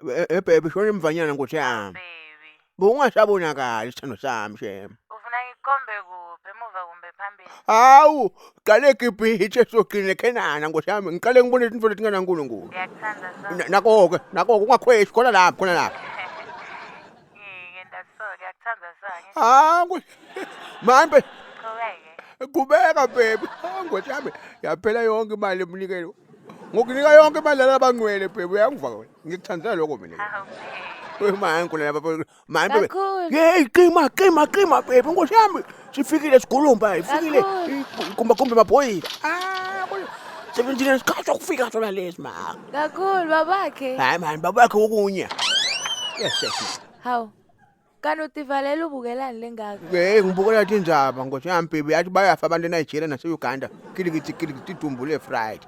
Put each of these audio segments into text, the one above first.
Eh baby shona emvanyana nkosi yami. Baby. Bungasabonakali isithando sami shem. Ufuna ngikhombe kuphi emuva kumbe phambili? Hawu, qale Gibhithe sogcine Khenana nkosi yami. Ngiqale ngibone izinto letingenaNkulunkulu. Ngiyakuthanda so. Nako-ke, nako-ke ungakhweshi khona lapho, khona lapho. Ngiyenda so, ngiyakuthanda so. Hawu, manje Ngiqhubeke. qhubeka baby. Hawu nkosi yami, yaphela yonke imali emnikelo. Ngokunika yonke imali labangcwele baby, uyangiva wena. Ngikuthandela lokho mina. Hawu baby. Manje lapha manje baby. Kakhulu. Hey, qima qima qima baby, nkosi yami. Sifikile sigulumba, ifikile. Kakhulu. Kumba kumbe maphoyisa. Ah, sebenzile isikhathi sokufika sona lesi ma. Kakhulu babakhe. Hayi man, babakhe okunye. Yes, yes. Hawu. Kanti utivalela ubukelani lengaka? Hey, ngibukela tindzaba nkosi yami baby, yathi bayafa abantu eNigeria nase-Uganda. Kilikiti kilikiti idumbule fried.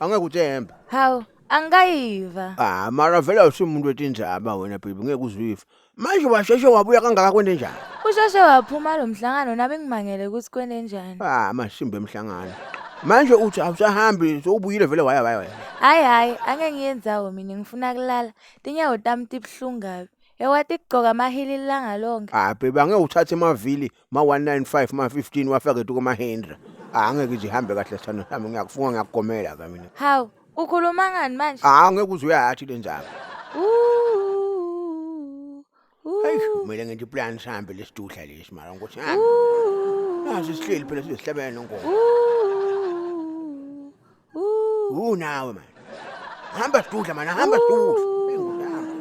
Angeke uthembe. Hawu, angikayiva. Ah, mara vele awusimuntu wetindzaba wena baby, ngeke uzive. Manje washeshe wabuya kangaka kwente njani? Usheshe waphuma lo mhlangano nami ngimangele ukuthi kwente njani. Ah, masimbe emhlangano. Manje uthi awusahambi, sowubuyile vele waya waya waya. Hayi hayi, angeke ngiyendzawo mina ngifuna kulala. Tinyawo tami tibuhlungu kabi. Ewati kugcoka amahili ilanga lonke. Ah, baby angeke uthathe amavili ma 195 ma 15 wafake tuko Mahindra. Ah, angeke nje ihambe kahle sithando sami, ngiyakufunga ngiyakugomela ka mina. Hawu, ukhuluma ngani manje? Ah, angeke uze uyathi le ndzaba. Ooh. Hayi, Ooh. kumele ngente iplan sihambe lesidudla lesi mara nkosi yami. Ooh. Nazi sihleli phela sihlabela nongoma. Ooh. Ooh. Unawe man. Hamba sidudla man, hamba sidudla. Hey, nkosi yami.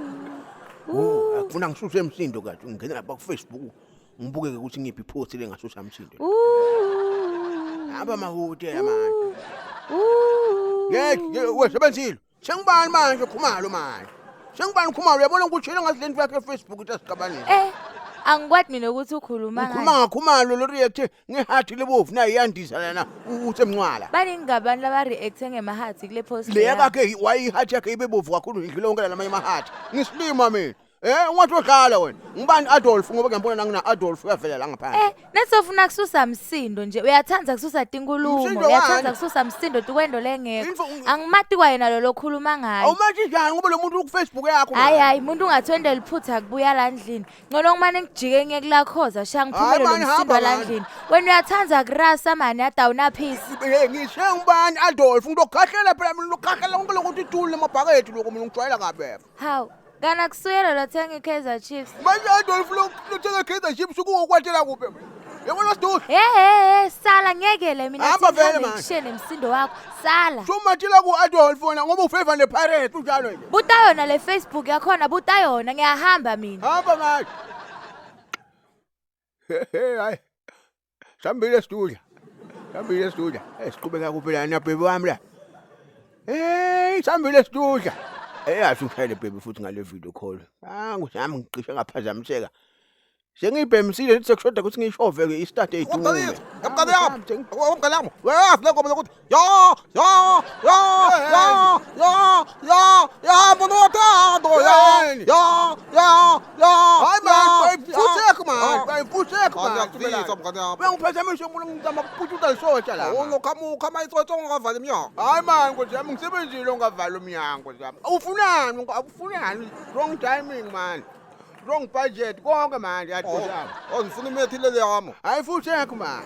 Oh, akufuna ngisuse emsindo kathi ngingena lapha ku Facebook ngibukeke ukuthi ngiphi ipost lengasusa umsindo. Ooh. Hamba mahotela man. Ooh. Yes, wesebenzile. Sengibani manje Khumalo manje? Sengibani Khumalo uyabona ngikutshela ngathi lento yakhe eFacebook ithi asiqabanise. Eh, angikwadi mina ukuthi ukhuluma Ngikhuluma ngani. ngaKhumalo lo react ngehathi lebovu naye iyandisa lana usemncwala. Baningi abantu laba-react-e ngemahathi kule post Le leya. yakhe wayihathi yakhe ibe bovu kakhulu idlula wonke lamanye amahathi. Ngisilima mina. Eh ungathi udlala wena. Ngibani Adolf ngoba ngiyambona nangina Adolf uyavela la ngaphandle. Eh, nesofuna kususa msindo nje uyathanda kususa tinkulumo, Msindo uyathanda wani? kususa msindo tukwento lengekho. Info- Angimati kwayena lo lokhuluma ngayo. Awumathi njani ngoba lo muntu ku Facebook yakho. Hayi hayi, umuntu ungathwendela iphutha kubuya la ndlini. Ngcono kumane ngijike ngiye kulakhoza shaya ngiphumele Hayi, lo mani, msindo hamba, wala mani. ndlini. Wena uyathanda kurasa mani adawunaphisi. Eh ngisengubani Adolf ngizokhahlela phela mina lokhahlela konke lokuthi ithule namabhakede lokho mina ngijwayela kabi. Hawu, kana kusuyela lothenga i-Kaizer Chiefs. Manje Adolf lo lothenga Kaizer Chiefs ukuwokwatela kuphi mina? Yabona sidudla. Hey hey hey, sala ngiyekele mina Hamba thi vele, ngihambe mani. ngishiye nemsindo wakho. Sala. Sumathila ku Adolf wena ngoba ufavor nePirates unjalo nje. Buta yona le Facebook yakhona, buta yona ngiyahamba mina. Hamba manje. Hey hayi. Sambile sidudla. Sambile sidudla. Eh siqhubeka kuphi la na baby wami la. Hey sambile sidudla. Eh asungishayele baby futhi ngale video call. Ah ngusami ngicishe ngaphazamiseka. Sengibhemisile sithi sekushoda ukuthi ngishove ke istart eyidume. Mngani yami, mngani yami, uyayazi le ngoma yokuthi ya ya ya ya ya ya ya muntu wothando ya ya ya ya. Hayi man, futsek man, futsek man. Ngiyakuzwa mngani yami. Uyangiphathamisha umuntu ngizama ukuphuthuta lisotsha la. Unokhamuka mayitsotso ungavala iminyango. Hayi man, nkosi yami ngisebenzile ungavala umnyango nkosi yami. Ufunani? Awufunani? Wrong timing man. Wrong budget konke manje yathi nkosi yami. Oh, ngifuna imethi lele yami. Hayi futsek man.